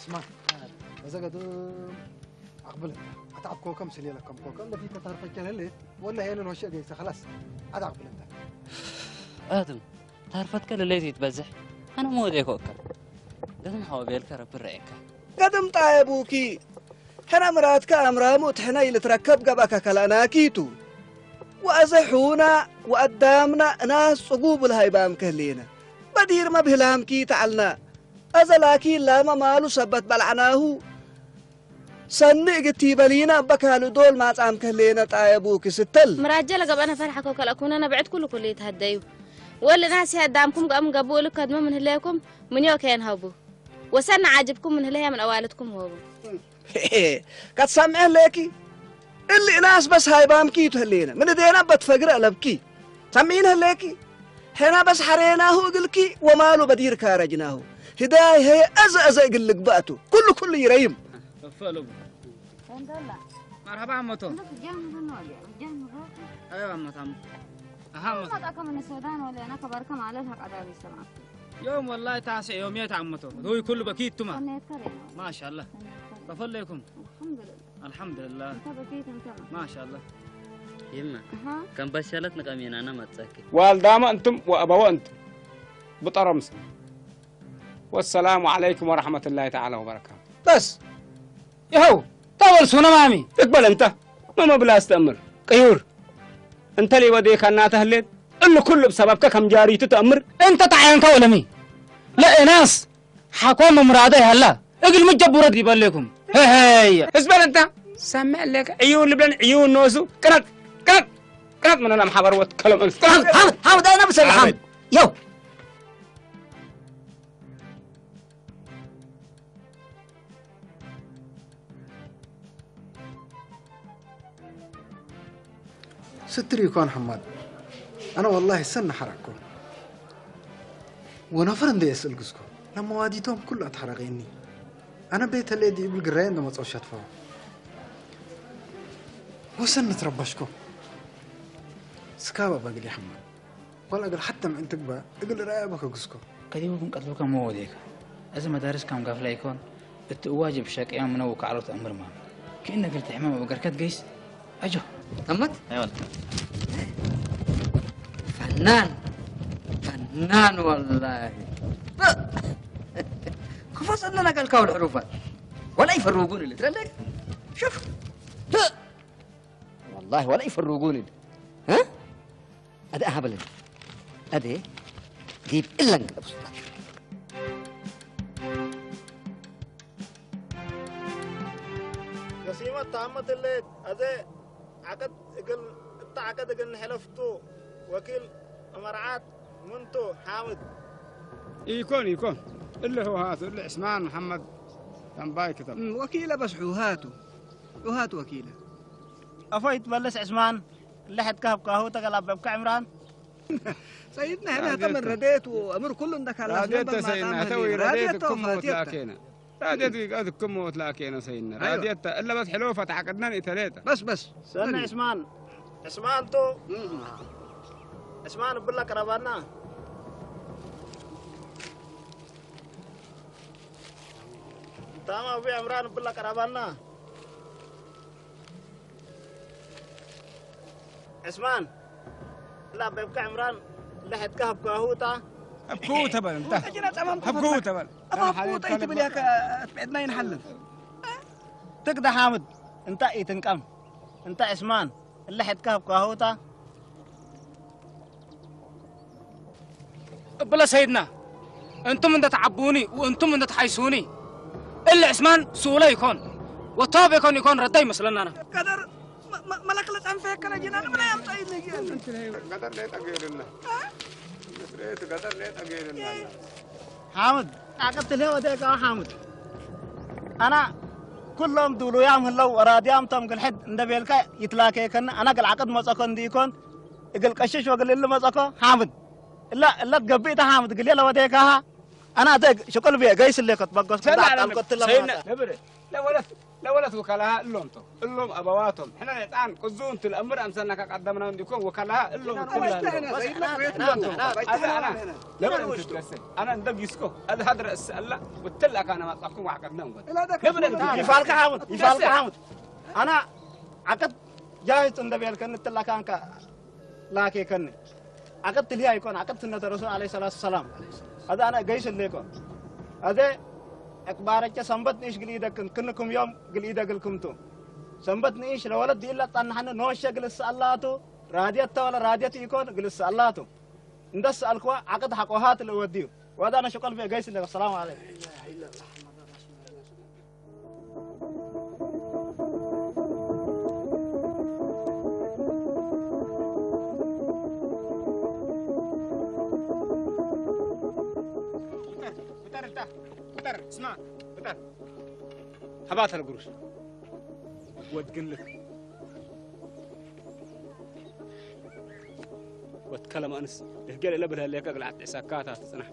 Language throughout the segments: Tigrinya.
ስማ፣ እዚ ገዱ ኣቕብል እንተ ኣታ ኣብ ኮከም ስሌለ ከም ኮከም ለፊት ተታርፈ ጀለለ ወላ ሄንን ወሸ ገይሰ خلاص ኣታ ኣቕብል እንተ ኣድም ታርፈትከ ለለይቲ ትበዝሕ ኣነ መወደ ይኮከ ገድም ሓወ ቤልከ ረቢ ረኤካ ገድም ጣየቡኪ ሕና ምራትከ ኣምራሙ ትሕና ኢልትረከብ ገባካ ከላናኪቱ ወኣዘ ሑና ወኣዳምና እናስ ጽጉ ብልሃይባም ከህሌና በዲር መብህላምኪ ተዓልና ኣዘ ላኪ ላመ ማሉ ሰበት በልዓናሁ ሰኒ እግቲ በሊና በካሉ ዶል ማጻም ከህሌነ ጣየቡ ክስተል ምራጀ ለገብአነ ፈርሐ ኮከል አኩነ ነብዕት ኩሉ ኩሉ ይትሀደዩ ወል እናስ ይሀዳምኩም ገእም ገብኡ ልከድመ ምን ህለየኩም ምንዮ ከየን ሀቡ ወሰና ዓጅብኩም ምን ህለያ ምን አዋልድኩም ሆቡ ከትሰምዐ ህለየኪ እሊ እናስ በስ ሃይባምኪ ይትህሌነ ምን እዴና በትፈግር አለብኪ ሰሚዕን ህለየኪ ሄና በስ ሐሬናሁ እግልኪ ወማሉ በዲር ካረጅናሁ ህዳይ ሄየ እዘ እዘ እግል ልግባእቱ ኩሉ ኩሉ ይረይም መርሐባ አመቶ። አይዋ አመቶ አመቶ። አሃ አመቶ። يوم والله تاسع يوم يتعمتو هو كله بكيت تما ما شاء الله كيف حالكم ما شاء الله ይማ ከም በሸለት ንቀሚና እና መጸኪ والدام أنتم وأبوا أنتم بطرمس والسلام عليكم ورحمة الله تعالى وبركاته بس ይኸው ተበልሱ ነማሚ እቅበል እንተ መመብላ ኣስተምር ቅዩር እንተ ሊወዴካ እናተህሌት እሉ ኩሉ ብሰበብከ ከም ጃሪቱ ተእምር እንተ ተዓየንካ ወለሚ ለእናስ ሓኮ መምራደ ያላ እግል ምጀቡረት ይበሌኩም ሄሄየ እስበል እንተ ሰምዕ ለከ ዕዩን ልብለን ዕዩን ነሱ ቅረጥ ቅረጥ ቅረጥ ምንና ማሕበር ወትከሎም እንስ ቅረጥ ሓምድ ሓምድ ኣይነ ብሰል ሓምድ የው ስትር ይኳን ሕማድ ኣነ ወላሂ ሰን ሓረቅኮ ወነፈር እንደ የስእልግስኮ ለመዋዲቶም ኩሉ ኣትሓረቀኒ ኣነ ቤተለየ ዲብል ግራየ እንደ መጸው ሸትፈው ወሰን ንትረበሽኮ ስካባ በግል ይሕማድ ወላ እግል ሓተ ምዕል ትግባ እግል ራያ በከግስኮ ከዲቡ ክንቀትልከ መወዴከ እዚ መዳርስ ከም ጋፍላ ይኮን እቲ እዋጅብ ሸቅያ ምነው ካዕሎት እምር ማም ክእነ ግልቲ ሕማም እገርከት ገይስ ኣጆ ተመት ፈናን ፈናን ወላሂ ክፎስ እነና ቃልካ ወልሕሩፋት ወላ ይፈርውጉን ኢለ ትለለክ ሽፍ ወላሂ ወላ ይፈርውጉን ኢለ ኣደ ኣሃበለን ኣደ ጊብ እለን ክለብሱታት ገሲመት ተኣመት እለ ኣዘ ዓቀድ እግል እታ ዓቀድ እግል ንሕለፍቱ ወኪል እመርዓት ምንቱ ሓምድ ኢኮን ኢኮን እለ ህውሃቱ እለ ዕስማን መሓመድ ተንባይ ክተብ ወኪለ በስ ሕውሃቱ ሕውሃቱ ወኪለ أفويت بلس عثمان اللي حد كهب كاهو تقلب بك عمران سيدنا هنا تمر رديت وأمر كل عندك على رديت سيدنا تو رديت كم موت لكينا رديت ويقعد كم موت لكينا سيدنا رديت إلا بس حلوفة تعقدنا إتليتا بس بس سيدنا عثمان عثمان تو عثمان بقول لك ربنا تمام أبي عمران بقول لك ربنا عثمان لا بيبكى عمران لحد كهب كاهوتا أبكوتا بل انت أبكوتا بل أبكوتا أنت بليك تبعدنا ينحلل تقدر حامد انت ايتنقم انت عثمان لحد كهب كاهوتا እብለ ሰይድና እንቱም እንደ ተዓቡኒ ወእንቱም እንደ ተሓይሱኒ እለ ዕስማን ሱለ ይኮን ወታብ የኮን ይኮን ረዳ ይመስለናና ቀደር መለክለ ጸንፈ የከነ ጅና ንምና ያምጣ ይልይ ቀደር ላይ ጠገልና ቀደር ላይ ጠገልና ሓምድ ኣቀትል ወደ ጋ ሓምድ ኣና ኩሎም ድሉያም ህለው ወራድያም ቶም ግልሕድ እንደ ቤልካ ይትላከየከኒ ኣና ግልዓቅድ መጸኮ እንዲኮን እግል ቀሽሽ ወግል እሊ መጸኮ ሓምድ እላ እላ ትገብእ ኢታ ሓምድ ግል የለ ወዴካሃ ኣና ደግ ሽቁል ብየ ገይስ እሌ ከትበገስ ጣልቆት ትለማታ ለወለት ወከላሃ እሎም ቶ እሎም ኣበዋቶም ሕነ ነጣን ቅዙን ትልአምር ኣምሰና ካቀደምና እንዲኮን ወከላሃ እሎም ትልአምር ኣዛ ኣና ለምን ትገሰ ኣና እንደጊስኮ ኣዛ ሀድረ እሰ ኣላ ወተላ ካና ማጣኩም ዋቀድና እንጎን ለምን ይፋልካ ሓሙት ይፋልካ ሓሙት ኣና ዓቀት ጃሂት እንደበልከን ትላካንካ ላኬከኒ ዓቀት ትልያ ይኮን ዓቀት ስነተ ረሱል ዓለይሂ ሰላቱ ሰላም ኣዛ ኣነ ገይስ እለ ይኮን ኣዘ ዕቅባረቸ ሰንበት ንእሽ ግል ኢደክን ክንኩም ዮም ግል ኢደ ግልክምቱ ሰንበት ንእሽ ለወለት ዲላ ጣናሐነ ኖሸ ግልስ ኣላቱ ራድየት ተወለ ራድየት ይኮን ግልስ ኣላቱ እንደስ ኣልክዋ ዓቀት ሐቆሃት ለወድዩ ወዳነ ሸቆል ገይስ እለ ሰላም ዓለይኩም ቁጠር እታ ቁጠር ስማ ቁጠር ሀባት ለጉሩሽ ወድ ግልክ ወድ ከለማንስ ደህገለ ለብልሃለካ ግልዓት ዕሳካ ታትጽናሕ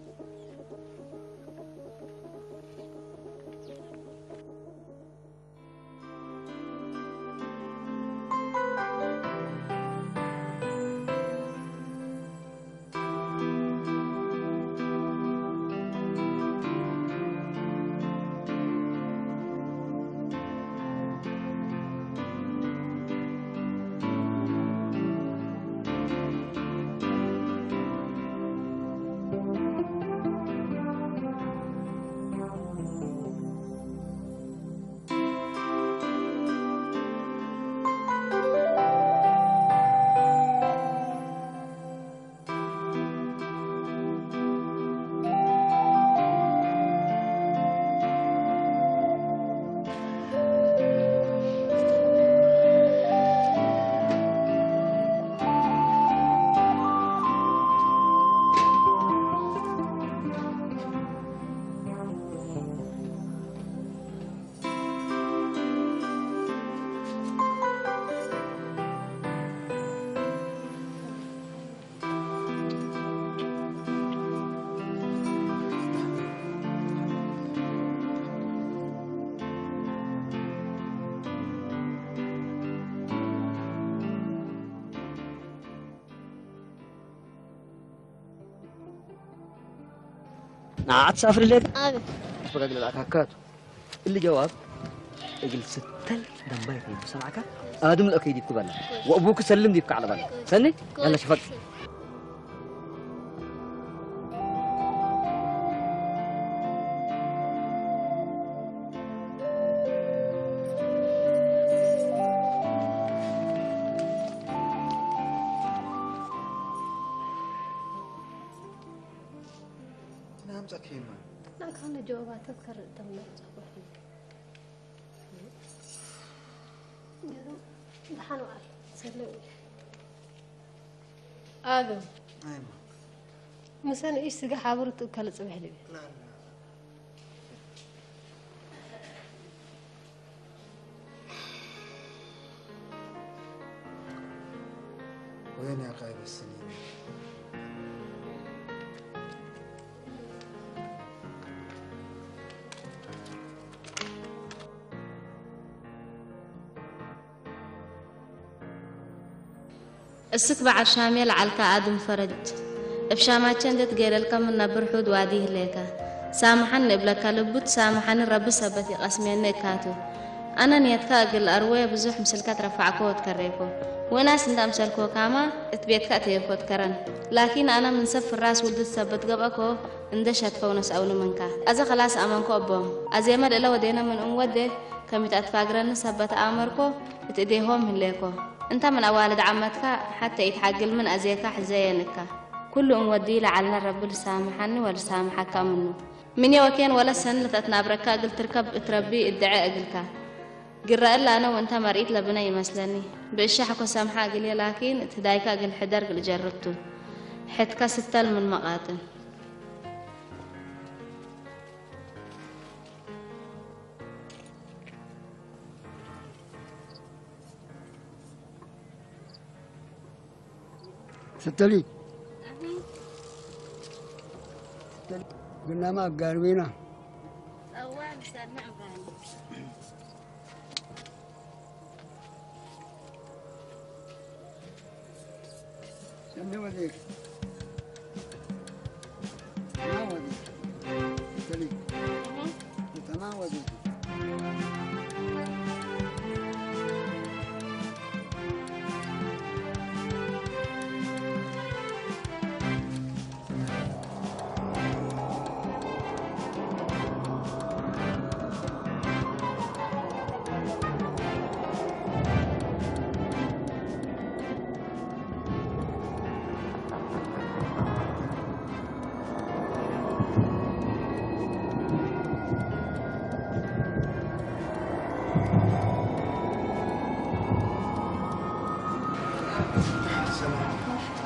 ንዓኣ ትሳፍሪ ሌት ኣበይ? ትፈጋግለ ለኣካካቱ እሊ ጀዋብ እግል ስተል ደንባይ ከይዱ ሰማዕካ ኣድም ለኦ ከይዲብኩ በላ ወእቡክ ሰልም ዲብካ ዓለ በላ ሰኒ ያለ ሽፈቅ ናምፀ ኬማ ናካነ ጀዋባተት ከርእ ተምነር ጸቦሕ ደሓን ዋል ሰለዊ ኣዶ ኣይማ ምሰን እሽ ስጋ ሓብሩ ትእከል ጽብሕ ልቢ ወይን ያቃይ በስኒ እስክ በዓል ሻሜ ለዓልካ ኣድም ፈረጅ እብ ሻማቸ እንዴ ትጌለልከ ምን ነብር ሑድ ዋዲ ይህሌከ ሳምሓኒ እብለካ ልቡ ትሳምሓኒ ረቢ ሰበት ይቀስሜኒ እካቱ ኣነ ንየትካ እግል ኣርወየ ብዙሕ ምስልካ ትረፋዕኮ ወትከሬኮ ወናስ እንዳ ምሰልኮ ካማ እት ቤትካ እተየኮ ትከረን ላኪን ኣነ ምን ሰብ ፍራስ ውልድት ሰበት ገብአኮ እንደ ሸትከው ነስአውኒ ምንካ ኣዘ ከላስ ኣመንኮ እቦም ኣዜመ ልእለ ወዴነ ምን እንወዴ ከሚት ኣትፋግረኒ ሰበት ኣመርኮ እት እዴሆም ህሌኮ እንተ ምን ኣዋልድ ዓመትካ ሓተ ኢትሓግል ምን ኣዜካ ሕዘየን እካ። ኩሉ እንወዲ ለዓልነ ረቢ ልሳምሓኒ ወልሳምሓካ ምኑ። ምኔ ወኬን ወለ ሰኒ ለተትናብረካ እግል ትርከብ እት ረቢ እድዐ እግልካ። ግረ እለ ኣነ ወእንተ መርኢት ለብነ ይመስለኒ። ብእሻሕ እኮ ሰምሓ እግልየ ላኪን እት ህዳይካ እግል ሕደር እግል እጀርብ ቱ። ሕትከ ስተል ምን መቃጥን። ስተሊ ግናማ ጋርቤና እኔ ወዴት? እና ወዴት? እከሌ። እህ። እና ወዴት?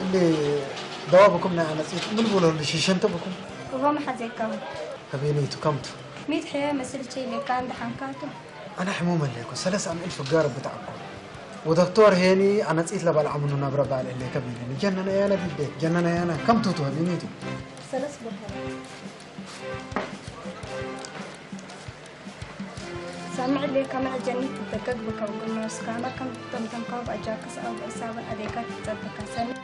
اللي دوابكم أنا نسيت من بقول اللي شيشنت بكم. وهو ما حد يكون. هبيني تكمت. ميت حياة مسلتي اللي كان دحنكاتو. أنا حموم اللي كو سلس أم ألف جارب بتاعكم. ودكتور هيني أنا نسيت لبال عمنو نبرة بال اللي كبير. جننا يا أنا بيبي. جننا يا أنا. كم توتو هبيني تو. سلس بكرة. سامع لي كما جنيت تدقق بك وقلنا سكانا كم تم تم كوب أجاكس أو إصابة أديكات تتبكى سامع.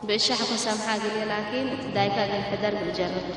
ብእሻ ሓኮ ሳምሓ ግዜ ላኪን እቲ ዳይካ ግን ሕደር ብልጀረቱ።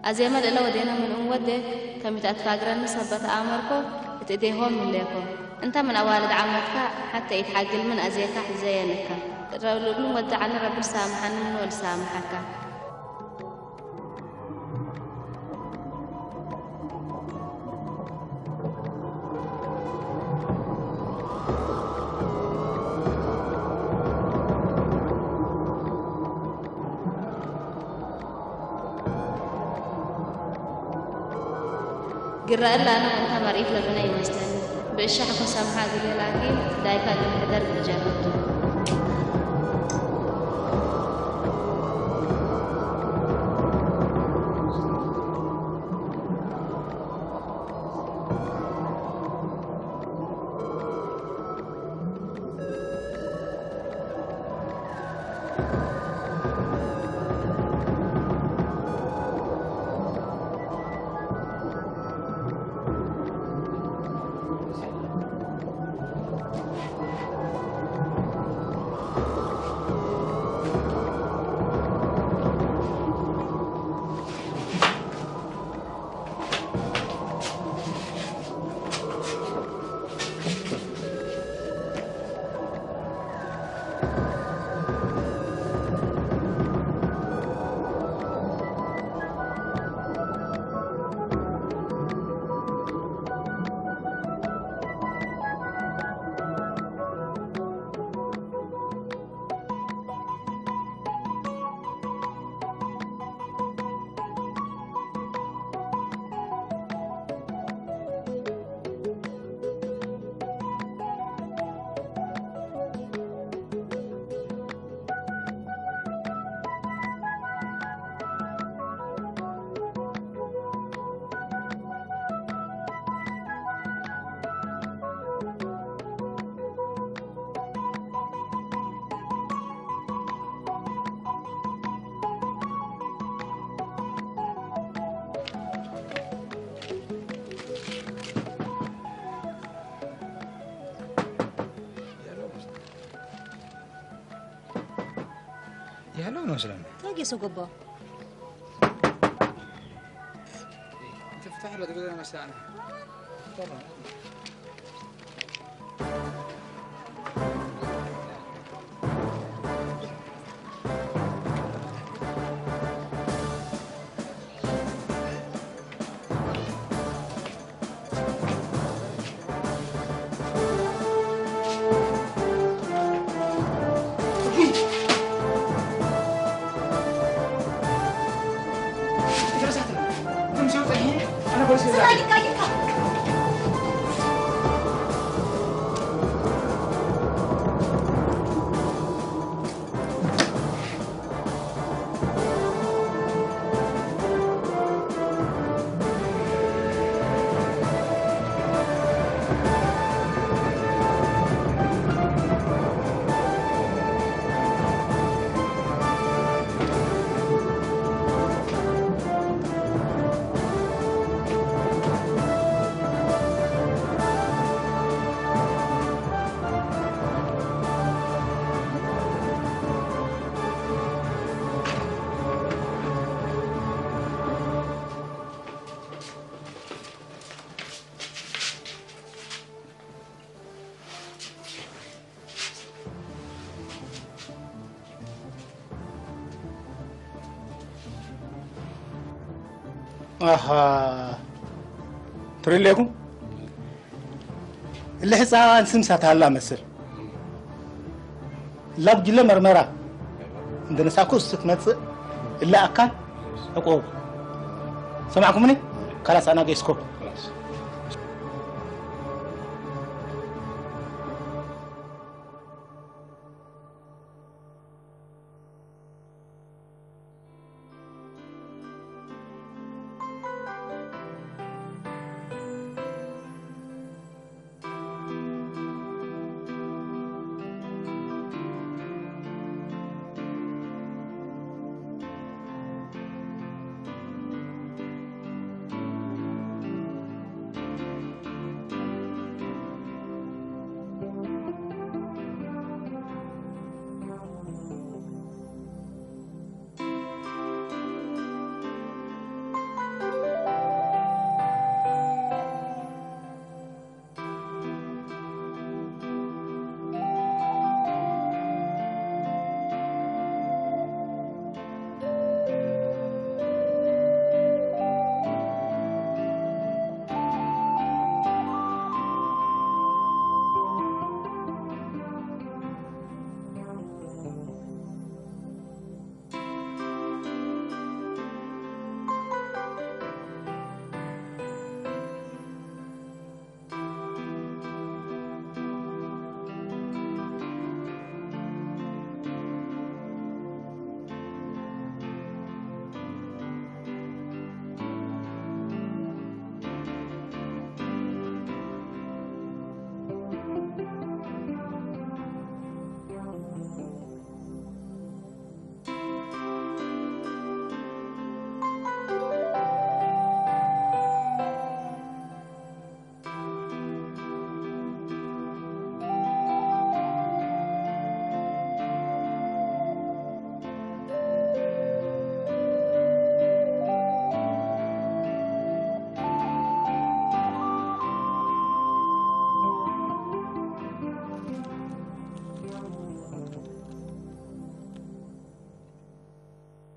ኣዜመ ልእለ ወዴነ ምን እም ወዴ ከሚት ኣትፋግረኒ ሰበት ኣእመርኮ እት እዴሆም ምሌኮ። እንተ ምን ኣዋልድ ዓመትካ ሓተ ኢትሓግል ምን ኣዜካ ሕዘየን እካ። ረብልብሉም ወዲ ዓሊ ረቢ ልሳምሓኒ ምኖ ልሳምሓካ። ግረአላ ነው እንተ መርኢት ለብነ ይመስለኒ። ብእሻ ሓጎስ ኣምሓ ግዜ ላኪ ዳይካ ንምሕደር ዝጀመርቱ። ያለው ነው ስለምን ታጌ ሰው ገባ ትፍታሕ ለት ገዛ መስላና ኣሃ ትሪሌኩም እለ ህፃን ስምሳ ታላ መስል እላ ጉጅለ መርመራ እንደነሳኩ እሱ ትመፅእ እለ ኣካል ዕቆቡ ሰማዕኩምኒ ካላስ ኣና ገስኮ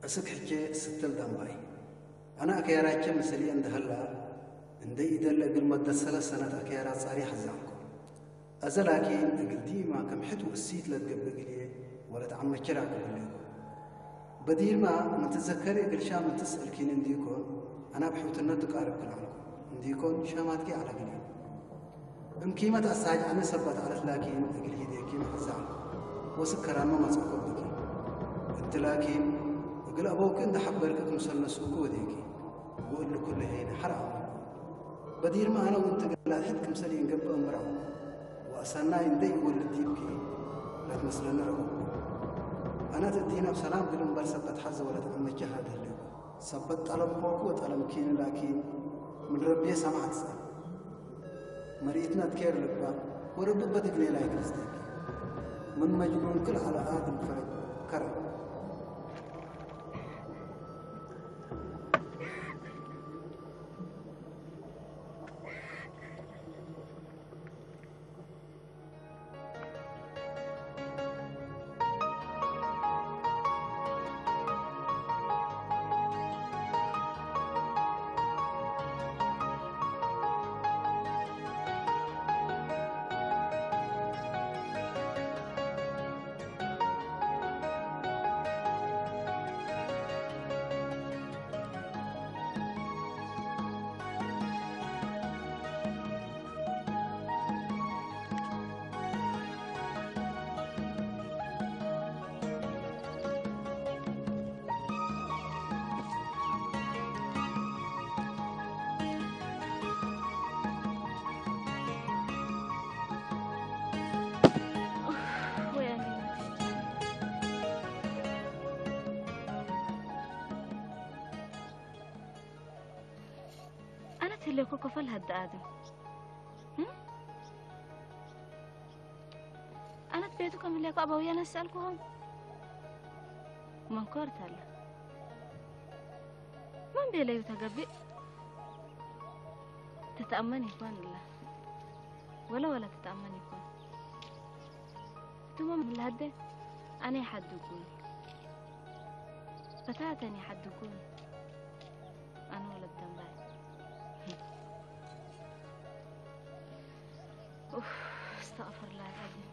እስክ ሕቼ ስትል ዳምባይ። ኣነ ኣከያራቸ ምስልየ እንደህላ፣ እንደ ኢደለ እግል መደት ሰለስ ሰነት ኣከያራ ጻሪ ሐዛንኮ። ኣዘ ላኪን እግል ዲማ ከም ሕት ውእሲት ለትገብእ እግልየ ወለት ዓመቸራ ክብልኮ። በዲርማ ምንትዘከሪ እግል ሻም እንትስእልኪን እንዲኮን፣ ኣና ብሕውትነት ትቃርብ ክልኣልኮ። እንዲኮን ሻማትኪ ዓለግልየ። እምኪመት ኣሳጅ ኣነ ሰበት ኣለት ላኪን እግል ሂዴኪን ሐዛንኮ። ወስከራኖ መጽእኮ ብኪ። እንቲ ላኪን እግል ኣበውኪ እንደ ሐበርኪ ክምሰል ነስእኩ ወዴኪ። ወእሉ ኩሉ ሄይን ሐር ኣመልኩ። በዲርማ ኣነ ውንቲ ገላትሕት ክምሰል ይንገብእ እምራው። ወአሰናይ እንደ ይወልድ ዲብኪ ላትመስለኒ ረኸብኩ። ኣነ ትእዲን ኣብ ሰላም ግል እምበር ሰበት ሐዘ ወለት ዓመቸ ሃደልኩ። ሰበት ጠለምኮኩ ወጠለምኪኒ ላኪን ምን ረቤ ሰማዕት ሰ መርኢትና ትኬር ልባ ወረቢ በትግሌ ላይ ክልስተኪ ምን መጅኑን ክል ዓለ ኣድም ፈረጅ ከረብ። ኣነ ትህለኮ ከፈል ሃዳ ኣድም። ኣነት ቤቱ ከም ህለኮ ኣባውያን ኣስኣልኩሆም። መንኮርት ኣለ። መን ቤለዩ ተገብእ? ትተኣመን ይኮን እላ። ወለ ወለ ትተኣመን ይኮን። እቱሞ ምህላደ ኣነ ይሓድጉን። ፈታተን ይሓድጉን። ኣነ ወለ ደንባይ። ኡፍ፣ استغفر الله العظيم.